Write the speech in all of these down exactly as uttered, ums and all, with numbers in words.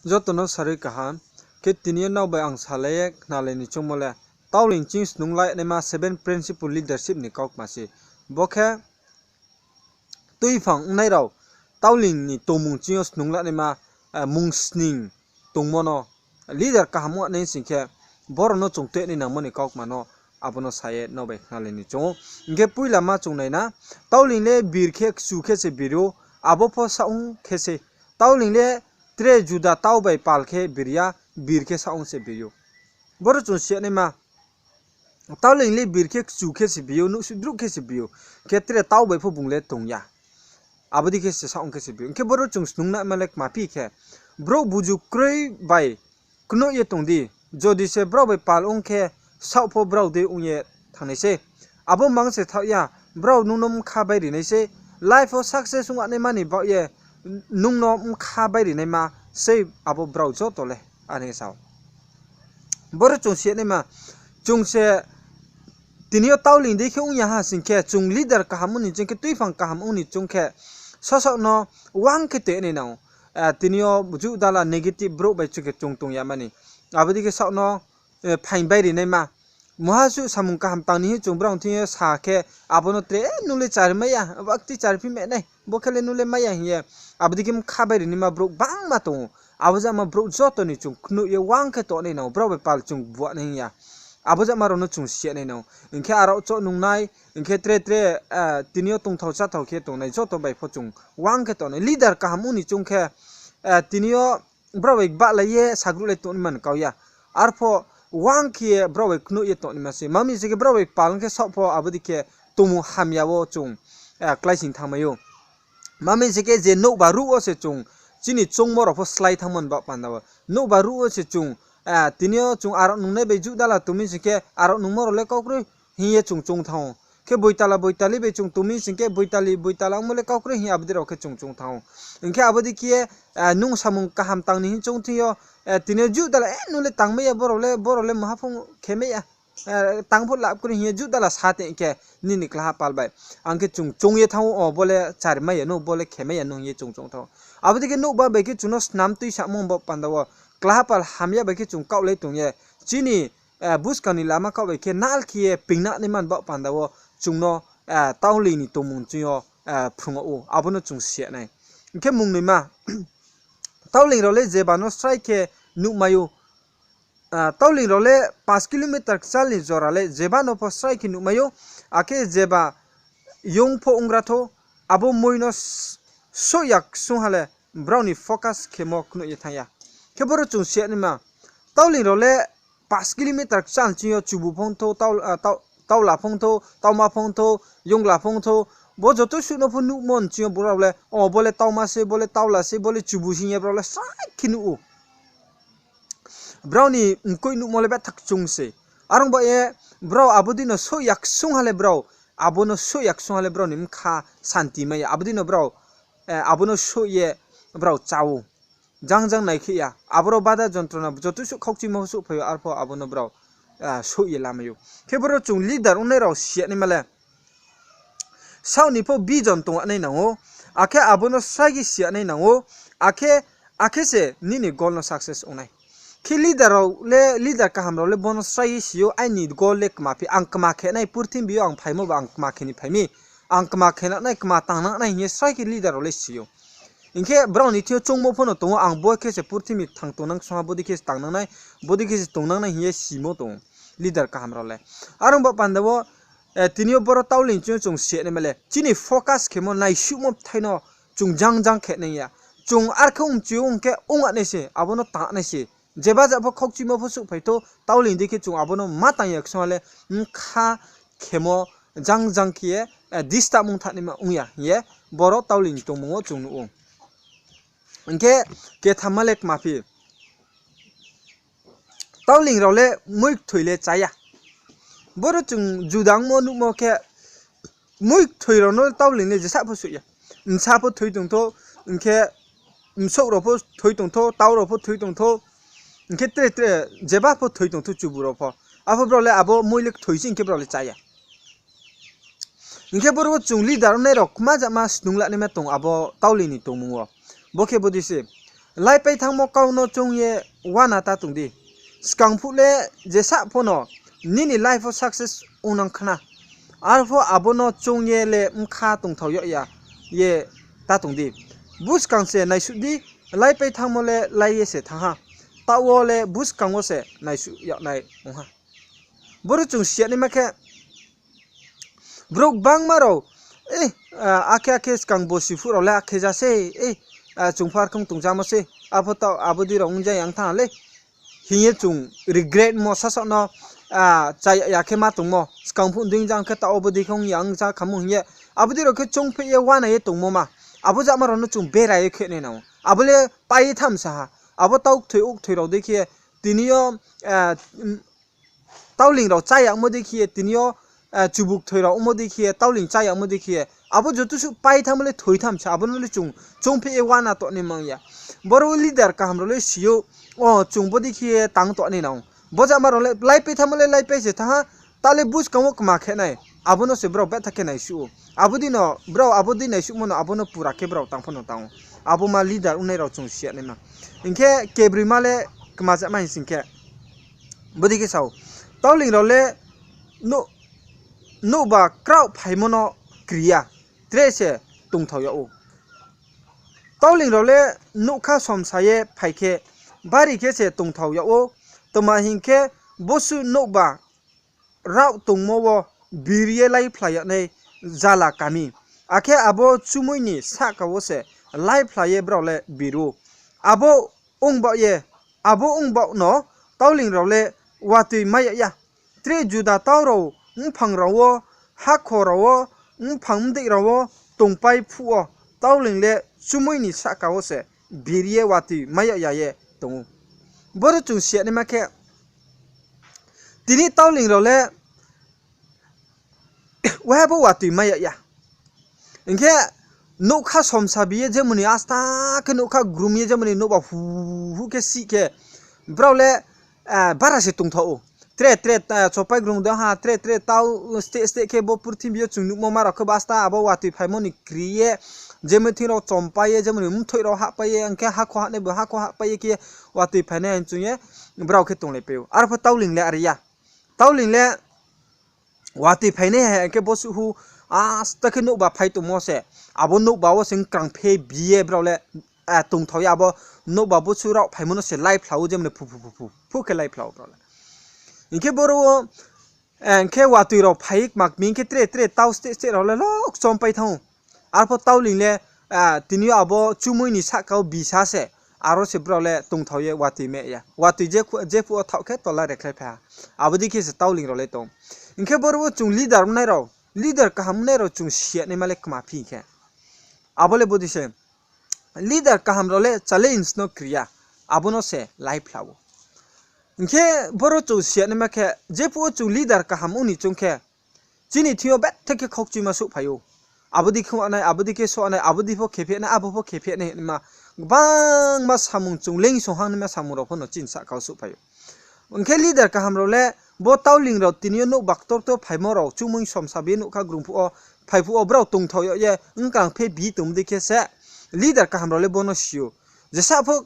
Joto no sarui kaham. Khe tini yo nrao bai ang salai ye khnalai ni choungmo le, Tauling ching snunglai naima seven principle leadership ni kaukma se. Bo khe tuiphang ongnai rao Tauling ni tongmung ching yo snunglai naima, eh, mung sning tongmo no, leader kaham ong nai sing khe, boro no chung tuinai nangmo ni kaukma no, abo no sa ye nrao bai khnalai ni choung ou. Hing khe poila ma chung nai na, Tauling le bir khe kchu khe se bir ou, abo pho saong khe se. Tauling le tre juda tau bai pal khe bir ya, bir khe saong se bir ou. Boro chung si ya naima, Tauling le bir khe kchu khe se bir ou, nuhsudruh khe se bir ou. Khe tre tau bai pho bung le tong ya. Abo dei khe se saong khe se bir ou. Hing khe boro chung snung naima le kma phi khe, brouh buju kroi bai knoih ye tong di. Jodi se brao bai pal ong khe, saoh pho brao dei ong ye thanng nai sei. Abo mang se thaoh ya, brao nung no bkha bai ri nai sei. Life wo success ong naima ni baoh ye nung no bkha bai ri naima sei abo brao joto le, are sa ou. Boro chung si ya naima, chung se tini yo Tauling dei khe ong ya ha sing khe, chung leader kaham ong ni choung khe, tuiphang kaham ong ni choung khe, sasaoh no wang khe tui nai nang ou. Eh, tini yo juh dala negative brouh bai chung khe chung tong ya mani. Abo dei khe saoh no, eh, phaing bai ri naima. Muha suh samung kaham tang ni hing chung brao thing yo sa khe, abo no tre, "Eh, nung le chari mai ya, abo akti chari phi mai nai, bo khe le nung le mai ya," hing ye. Abo dei khe bkha bai ri naima brouh gbangma tong ou. Abo jama brouh joto ni chung knoih ye wang khe tong nai nang ou, brao bai pal chung bua nai hing ya. Abo jama rao no chung si ya nai nang ou. Hing khe aro choh nung nai, hing khe tre tre, eh, tini yo tongthao cháthao khe tongnai joto bai pho chung wang khe tong nai. Leader kaham ong ni choung khe, eh, tini yo brao bai gbahlai ye sagruhlai tongnaima ni kau ya. Arpho wang khe ye brao bai knoih ye tongnaima se. Mami se khe brao bai pal ong khe saoh pho abo dei khe tongmung hamya wo chung, eh, kláising thanngmai ou. Mami se khe je nouhba ruh wo se chung chini choungmo rao pho slái thanngmo ni baoh panda wo. Nouhba ruh wo se chung, eh, tini yo chung aro nungnai bai juh dala tongmi sing khe aro nungmo rao le kaukroi hing ye chung choung thanng ou. Khe boitala boitali bai chung tongmi sing khe boitali boitala ongmo le kaukroi hing ye abo dei rao khe chung choung thanng ou. Hing khe abo dei khe, eh, nung samung kaham tang ni hing choung thing yo, eh, tini yo juh dala, eh, nung le tangmai ya, boro le, boro le maha phung khemai ya, eh, tang pho lab kroi hing ye juh dala sa tong khe nini klaha pal bai. Ang khe chung choung ye thanng ou, o bo le chari mai ya no, bo le khemai ya no hing ye chung choung thanng ou. Abo dei khe nouhba bai khe chung no snam tui samo baoh panda wo, klaha pal hamya bai khe chung kaohlai tong ye, chini, eh, buskang ni lama kaoh bai khe nal khe ye pingna naima ni baoh panda wo chung no, eh, Tauling ni tongmung ching yo, eh, phrung ou, abo no chung si ya nai. Hing khe mungnoima, Tauling rao le jeba no srai khe nuhmai ou. Ah, Tauling rao le panch kilometer kchal ni jora le jeba no pho srai khe nuhmai ou, akhe jeba young pho onggra thou, abo moi no s-, soih ya ksung ha le brao ni focus khemo knoih ye thanng ya. Khe boro chung si ya naima, Tauling rao le panch kilometer kchal ching yo chubu phung thou, tau-, ah, tau-, taula phung thou, tauma phung thou, yongla phung thou, bo joto suh no pho nuhmo ni ching yo brao le, o bo le tauma se, bo le taula se, bo le chubu se hing ye brao le srai khe nuh ou. Brao ni mkoih nuhmo le betha kchung se. Are ong ba ye brao abo dei no soih ya ksung ha le brao, abo no soih ya ksung ha le brao ni bkha santi mai ya. Abo dei no brao, eh, abo no soih ye brao chá ou. Jang jang nai khe ya. Aboro bada jontrona joto suh khaukchimo souhphai ou, arpho abo no brao, ah, soih ye lamai ou. Khe boro chung leader ongnai rao si ya naima le, saoh ni pho vision tong nai nang ou, akhe abo no srai khe si ya nai nang ou, akhe, akhe se nini goal no success ong nai. Khe leader rao le, leader kaham rao le bo no srai khe si ou, aini goal le kma phi, ang kma khe nai, purthimbi yo ang phaimo ba ang kma khe ni phai mi, ang kma khe nai, kma tang nai hing ye srai khe leader rao le si ou. Hing khe brao ni thing yo choungmo pho no tong ou, ang bo khe se purthimbi thanng tongnang song ha, bodei khe se tangnang nai, bodei khe se tongnang nai hing ye simo tong ou leader kaham rao le. Are ong ba panda wo, eh, tini yo boro Tauling ching yo chung si ya naima le, chini focus khemo naisuhmo bthai no chung jang jang khe nai ya. Chung are khe ong mchi ou hing khe ong nai se, abo no tang nai se. Jeba ja pho khaukchimo pho souhphai thou, Tauling dei khe chung abo no ma tang ya ksung ha le, bkha khemo jang jang khe ye, eh, disturb ong thanngnaima ong ya hing ye, boro Tauling ni tongmung wo chung nuh ou. Hing khe kethamma le kma phi, Tauling rao le moi kthoi le chá ya. Boro chung juda ongmo nuhmo khe, moi kthoi rao no Tauling le jesa pho soih ya. Bsa pho thoi tong thou, hing khe bsouh rao pho thoi tong thou, tau rao pho thoi tong thou, hing khe tre tre jeba pho thoi tong thou, chubu rao pho. Apho brao le abo moi le kthoi se hing khe brao le chá ya. Hing khe boro wo chung leader ongnai rao kma jama snunglanaima tong abo Tauling ni tongmung wo. Bo khe bodei se, Laipai thanngmo kau no choung ye uana ta tong di. Skang phuh le jesa pho no nini life wo success ongnang khna. Arpho abo no choung ye le bkha tongthao yag ya ye ta tong di. Buskang se naisuh di, laipai thanngmo le lai ye se thanng ha. Taoh wo le buskang wo se naisuh yag nai ong ha. Boro chung si ya naima khe, brouh gbangma rao, akhe akhe skang bosi phuh rao le akhe ja sei, chung pho arkhong tongzamo sei, arpho taoh abo dei rao ong ja ya ong thanng le, hing ye chung regret mo sasaoh no, chaya ya khe ma tongmo, skang phuh dei ong ja ong khe taoh abo dei khe ong ya ong ja khamo hing ye, abo dei rao khe choungpheh ye uana ye tongmo ma, abo jama rao no chung bera ye khe nai nang ou. Abo le pai ye thamsa ha. Abo tau kthoi ukthoi rao dei khe, tini yo, tauling rao chá yagmo dei khe ye, tini yo, chubu kthoi rao ongmo dei khe ye, tauling chá yagmo dei khe ye, abo joto suh pai thanngmo le thoi thamsa, abo no le chung choungpheh ye uana tong nai mang ya. Boro leader kaham rao le si ou, o chung bo dei khe ye tang tong nai nang ou. Bo jama rao le laipai thanngmo le laipai se thanng ha, ta le buskang wo kma khe nai, abo no se brao betha khe naisuh ou. Abo dei no brao abo dei naisuhmo no abo no pura khe brao tang pho no tang ou. Abo ma leader ongnai rao chung si ya naima. Hing khe kebroima le kma jama hing sing khe, bodei khe sa ou, tauling rao le nouhba kraoh phaimo no kri ya, tre se tongthao yag ou. Tauling rao le nougkha somsa ye phai khe, bari khe se tongthao yag ou. Tma hing khe, bosuh nouhba raoh tongmo wo biri ye laiphla yag nai jala kami. Akhe abo chumui ni sahka wo se laiphla ye brao le biri ou. Abo ongbaoh ye, abo ongbaoh no tauling rao le watoi mai yag ya. Tre juda tau rao, mphang rao wo, hakho rao wo, mphang mdeih rao wo tongpai phuh wo, tauling le chumui ni sahka wo se biri ye watoi mai yag ya ye tong ou. Boro chung si ya naima khe, tini tauling rao le waiha pho watoi mai yag ya. Hing khe nougkha somsa bi ye jemoni asta khe nougkha grum ye jemoni nouhba hu hu khe sih khe, brao le bara se tongthao ou. Tre tre chopai grung de ha, tre tre tau steh steh khe bo purthimbi yo chung nuhmo ma rao khe bo asta abo watoi phaimo ni kri ye, jemoni thing rao chompai ye, jemoni mthoih rao hahpai ye, hing khe hakho hahnai bo hakho hahpai ye khe watoi phainai hing chung ye brao khe tonglaipai ou. Arpho tauling le are ya. Tauling le watoi phainai hai hing khe bosuh hu asta khe nouhba phai tongmo se, abo nouhba wo se nkrang phe bi ye brao le tongthao ye abo nouhba bosuh raoh phaimo no se laiphla ou, jemoni phu phu phu phu phu khe laiphla ou brao le. Hing khe boro wo, hing khe watoi rao phai ye kma kmi hing khe tre tre tau steh steh rao le lok chompai thanng ou. Arpho tauling le, tini yo abo chumui ni sahka wo bisa se, aro se brao le tongthao ye watoi mai ya. Watoi jephuh wo thaoh khe tola rekhlai phai ha. Abo dei khe se tauling rao le tong. Hing khe boro wo chung leader ongnai rao, leader kaham ongnai rao chung si ya naima le kma phi hing khe, abo le bodei se. Leader kaham rao le challenge no kri ya, abo no se laiphla ou. Hing khe boro chung si ya naima khe, jephuh wo chung leader kaham ong ni choung khe, chini thing yo betha khe khaukchuima souhphai ou. Abo dei khe nai, abo dei khe so nai, abo dei pho khe phi nai, abo pho khe phi nai hingma, gbangma samung chung leing song hang naima samung rao pho no chini sahka wo souhphai ou. Hing khe leader kaham rao le bo tauling rao tini yo nouhba ktor ktor phaimo rao, chumui somsa bi ye nougkha grung phuh wo, phai phuh wo brao tongthao yag ye nkrang phe bi tongmo dei khe se, leader kaham rao le bo no si ou. Jesa pho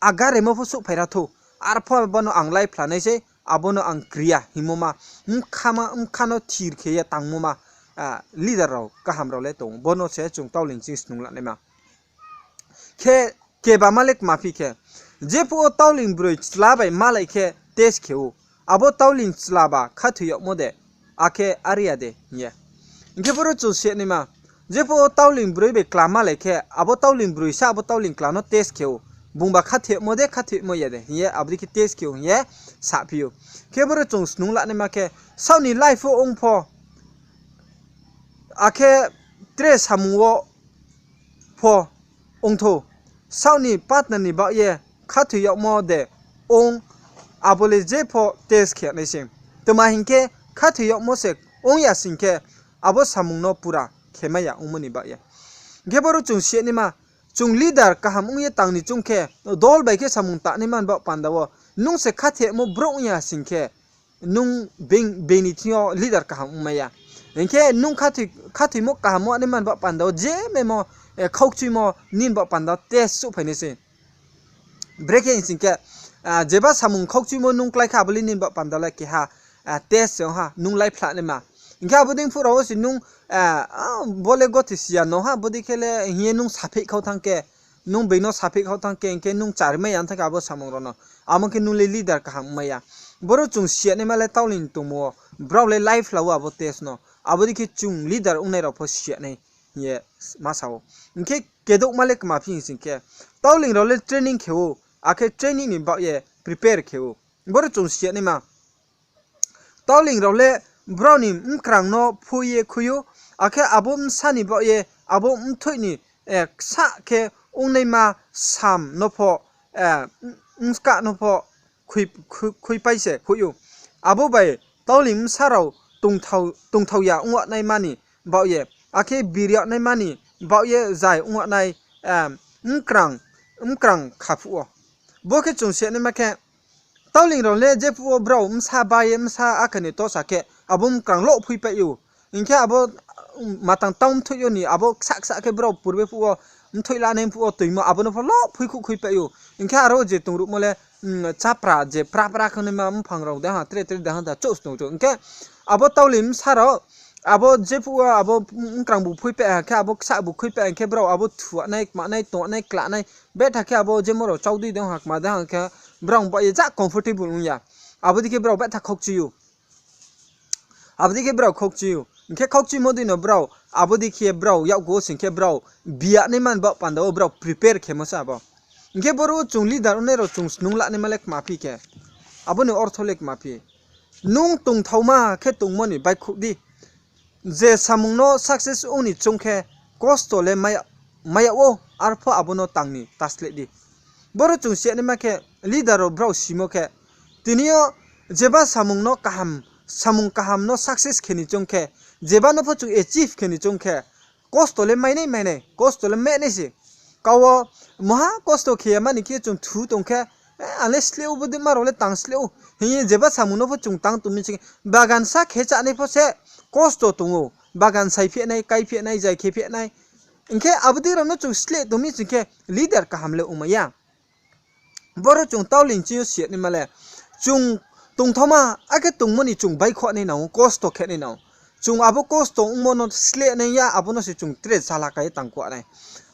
agaremo pho souhphai ra thou, arpho bo no ang laiphla nai sei, abo no ang kri ya hingmo ma, bkha no thir khe ye tangmo ma, leader rao kaham rao le tong ou. Bo no se chung tauling ching snung la naima. Khe kebama le kma phi khe, jephuh wo tauling broi chla bai malai khe test khe ou, abo tauling chla ba khathoi yagmo de, akhe are ya de hing ye. Hing khe boro chung si ya naima, jephuh wo tauling broi bai kla malai khe, abo tauling broi sa abo tauling kla no test khe ou, bungba khathoi yagmo de, khathoi yagmo ya de hing ye, abo dei khe test khe ou hing ye saphi ou. Khe boro chung snung la naima khe, saoh ni life wo ong pho, akhe tre samung wo pho ong thou, saoh ni partner ni baoh ye khathoi yagmo de ong, abo le jepho test khe nai se. Tma hing khe, khathoi yagmo se ong ya sing khe, abo samung no pura khe mai ya ongmo ni baoh ye. Hing khe boro chung si ya naima, chung leader kaham ong ye tang ni choung khe, dol bai khe samung tang naima ni baoh panda wo, nung se khathoimo brouh ong ya sing khe, nung being, being ni thing yo leader kaham ongmai ya. Hing khe nung khathoimo kaham ong naima ni baoh panda wo je memo, khaukchuimo nini baoh panda wo test souhphai nai se. Brekhe hing sing khe, jeba samung khaukchuimo nung klái kha, abo le nini baoh panda le keha test se ong ha, nung láiphla naima. Hing khe abo dei phuh rao wo se nung, bo le gothe si ya no ha, bodei khe le hing ye nung sapheih khau thanng khe, nung being no sapheih khau thanng khe, hing khe nung chari mai ya thanng khe abo samung rao no. Abo khe nung le leader kaham ongmai ya. Boro chung si ya naima le Taoling ni tongmo wo, brao le láiphla wo abo test no. Abo dei khe chung leader ongnai rao pho si ya nai hing ye ma sa ou. Hing khe kedouhma le kma phi hing sing khe, Taoling rao le training khe ou, akhe training ni baoh ye prepare khe ou. Boro chung si ya naima. Taoling rao le brao ni mkrang no phui ye khui ou, akhe abo bsa ni baoh ye abo mthoih ni ksa khe ongnaima sam no pho, bska no pho khuipai se hoih ou. Abo bai Taoling bsa rao tongthao ya ongnaima ni baoh ye, akhe biri yagnaima ni baoh ye zai ong nai, mkrang, mkrang kha phuh wo. Bo khe chung si ya naima khe, Taoling rao le jephuh wo brao bsa ba ye bsa akhe ni tosa khe abo mkrang lo phuipai ou. Hing khe abo matang tang mthoih yo ni abo ksa ksa khe brao purbe phuh wo mthoih lanai phuh wo toimo abo no pho lo phuikhouh khuipai ou. Hing khe aro je tongruhmo le, chápra je pra pra khe naima mphang rao de ha, tre tre de ha da chouh snung chouh. Hing khe abo Taoling bsa rao, abo jephuh wo abo mkrang bu phuipai ha khe, abo ksa bu khuipai ha khe, brao abo thuanai, kmanai, tongnai, klanai, betha khe abo jemo rao chaudui de ha, kma de ha khe, brao baoh ye ja comfortable ong ya. Abo dei khe brao betha khaukchi ou. Abo dei khe brao khaukchi ou. Hing khe khaukchimo dei no brao, abo dei khe brao yakgu wo sing khe brao biyanaima ni baoh panda wo brao prepare khemo se abo. Hing khe boro chung leader ongnai rao chung snung lanaima le kma phi khe, abo ni ortho le kma phi. Nung tongthaoma khe tongmo ni baihkhouh di. Je samung no success ong ni choung khe kosto le mai yag ou, arpho abo no tang ni ta sleh di. Boro chung si ya naima khe, leader rao brao simo khe, tini yo jeba samung no kaham, samung kaham no success khe ni choung khe, jeba no pho chung achieve khe ni choung khe, kosto le mainai mainai, kosto le mainai se. Kau wo maha kosto khe ya mani khe chung thu tong khe, ang le sleh ou, bodeima rao le tang sleh ou hing ye jeba samung no pho chung tang tong mi sing khe, bagan sa khe chánai pho se kosto tong ou, bagan sai phehnai, kai phehnai, zai khe phehnai. Hing khe abo dei rao no chung sleh tong mi sing khe leader kaham le ongmai ya. Boro chung Taoling ching yo si ya naima le, chung tongthaoma akhe tongmo ni chung baihkhouh nai nang ou, kosto khe nai nang ou. Chung abo kosto ongmo no sleh nai ya, abo no se chung tre chala ka ye tang kuah nai.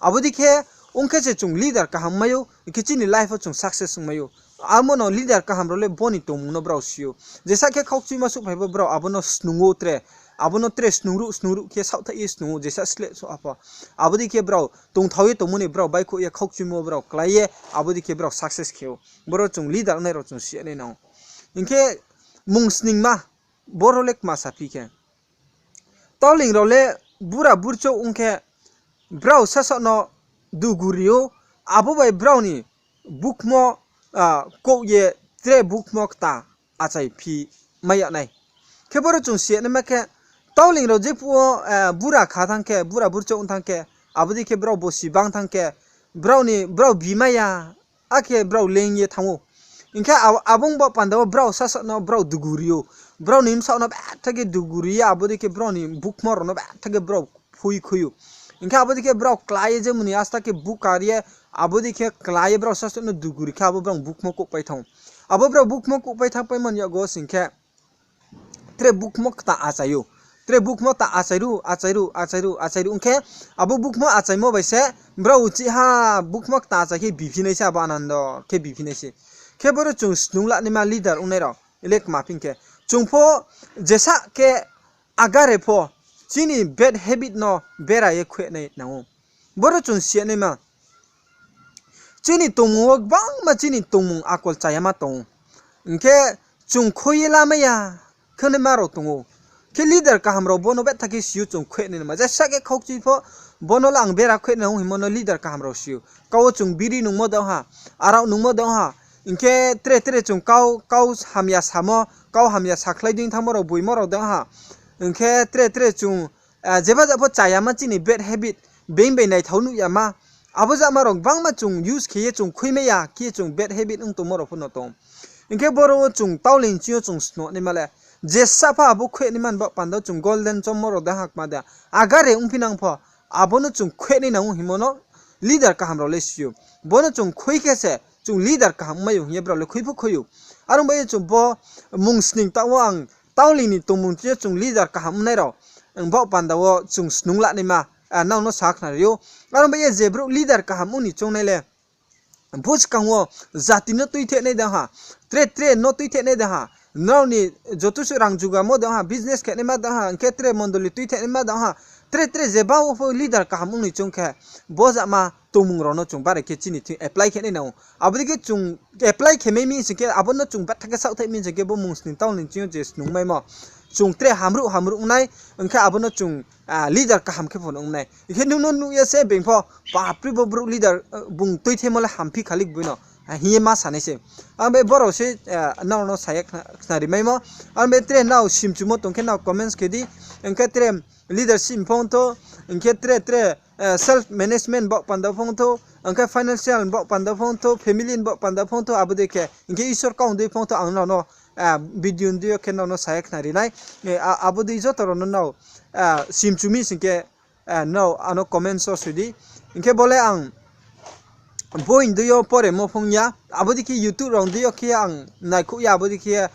Abo dei khe ong khe se chung leader kaham mai ou, hing khe chini life wo chung success ongmai ou. Abo no leader kaham rao le bo ni tongmung no brao si ou. Jesa khe khaukchuima souhphai pho brao abo no snung ou tre. Abo no tre snungruh snungruh khe saohthaih ye snung ou, jesa sleh souh ha pho. Abo dei khe brao tongthao ye tongmo ni brao baihkhouh ye khaukchuimo brao klái ye, abo dei khe brao success khe ou. Boro chung leader ongnai rao chung si ya nai nang ou. Hing khe mung sningma, boro le kma saphi khe, Taoling rao le bura burchouh ong khe, brao sasaoh no dugu ri ou, abo bai brao ni bukhmo, kouh ye tre bukhmo kta achai phi mai yag nai. Khe boro chung si ya naima khe, Taoling rao jephuh wo bura kha thanng khe, bura burchouh ong thanng khe, abo dei khe brao bosi bang thanng khe, brao ni, brao bimai ya, akhe brao leing ye thanng ou. Hing khe abo, abo ong baoh panda wo brao sasaoh no brao dugu ri ou. Brao ni bsaoh no betha khe dugu ri ye, abo dei khe brao ni bukhmo rao no betha khe brao phui khui ou. Hing khe abo dei khe brao klái ye jemoni asta khe bukar ye, abo dei khe klái ye brao sasaoh no dugu ri khe abo brao bukhmo kouhpai thanng ou. Abo brao bukhmo kouhpai thanngpaimo ni yakgu wo sing khe, tre bukhmo kta achai ou. Tre bukhmo kta achai ruh, achai ruh, achai ruh, achai ruh ong khe, abo bukhmo achaimo bai se brao uchih ha bukhmo kta achai khe biphi nai se, abo anando khe biphi nai se. Khe boro chung snung lanaima leader ongnai rao le kma phi khe, chung pho jesa khe agare pho chini bad habit no bera ye khuinai nang ou. Boro chung si ya naima, chini tongmung wo gbangma chini tongmung akol chayama tong ou. Hing khe chung khui ye lamai ya khe naima rao tong ou. Khe leader kaham rao bo no betha khe si ou chung khuinai naima. Jesa khe khaukchi pho bo no le ang bera khuinai nang ou hingmo no leader kaham rao si ou. Kau wo chung biri nungmo de ong ha, arao nungmo de ong ha. Hing khe tre tre chung kau, kau hamya samo, kau hamya sakhlai dei thanngmo rao boimo rao de ong ha. Hing khe tre tre chung, jeba ja pho chayama chini bad habit, being bai naithao nuh yama, abo jama rao gbangma chung use khe ye chung khuimai ya khe chung bad habit ong tongmo rao pho no tong. Hing khe boro wo chung Taoling ching yo chung snung naima le, jesa pho abo khuinaima ni baoh panda wo chung golden chommo rao de ha kma de, agare ongphi nang pho, abo no chung khuinai nang ou hingmo no leader kaham rao le si ou. Bo no chung khui khe se chung leader kaham ongmai ou hing ye brao le khui pho khui ou. Are ong bai ye chung bo mung sning taoh wo ang taohli ni tongmung ching yo chung leader kaham ongnai rao, ang baoh panda wo chung snung lanaima, nrao no sa khnari ou. Are ong bai ye je brouh leader kaham ong ni choungnai le, buskang wo jati no tuithehnai de ha, tre tre no tuithehnai de ha, nrao ni joto suh rang jugamo de ha, business khenaima de ha, hing khe tre mondoli tuithenaima de ha, tre tre je ba wo pho leader kaham ong ni choung khe, bo jama tongmung rao no chung bare khe chini thing apply khe nai nang ou. Abo dei khe chung apply khe mai mi sing khe, abo no chung batha khe saohthaih mi sing khe, bo mung sning taohli ni ching yo je snungmaimo, chung tre hamruh hamruh ong nai, hing khe abo no chung leader kaham khe pho no ong nai. Hing khe nung no nuh ye se being pho, bapre bo brouh leader, bung tuitheimo le hamphi khalik boi no, hing ye ma sa nai se. Ang bai brao se, nrao no sa ye khnari maimo. Ang bai tre nrao simchumo tong khe nrao comments khe di, hing khe tre leadership pho ong thou, hing khe tre tre self management baoh panda pho ong thou, hing khe financial baoh panda pho ong thou, family baoh panda pho ong thou, abo dei khe hing khe Isor kau dei pho ong thou, ang nrao no video dei yo khe nrao no sa ye khnari nai. Abo dei joto rao no nrao simchu mi sing khe, nrao ano comment wo soi di. Hing khe bo le ang boi dei yo poremo pho ong ya, abo dei khe YouTube rao dei yo khe ang naikhouh ya, abo dei khe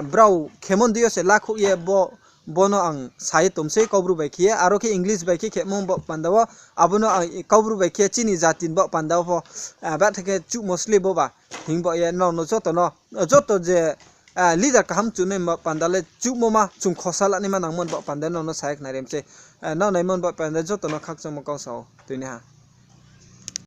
brao khemo dei yo se lakhouh ye bo, bo no ang sa ye tong sei Kaubru bai khe ye, aro khe English bai khe khemo baoh panda wo, abo no ang Kaubru bai khe chini jati ni baoh panda wo pho, batha khe chuhmo sle bo ba, hing baoh ye nrao no joto no, joto je leader kaham chungnai baoh panda le chuhmo ma chung khosa lanaima nangmo ni baoh panda nrao no sa ye khnari mi sei. Nrao naimo ni baoh panda joto no khakchangmo kau sa ou, tui ni ha.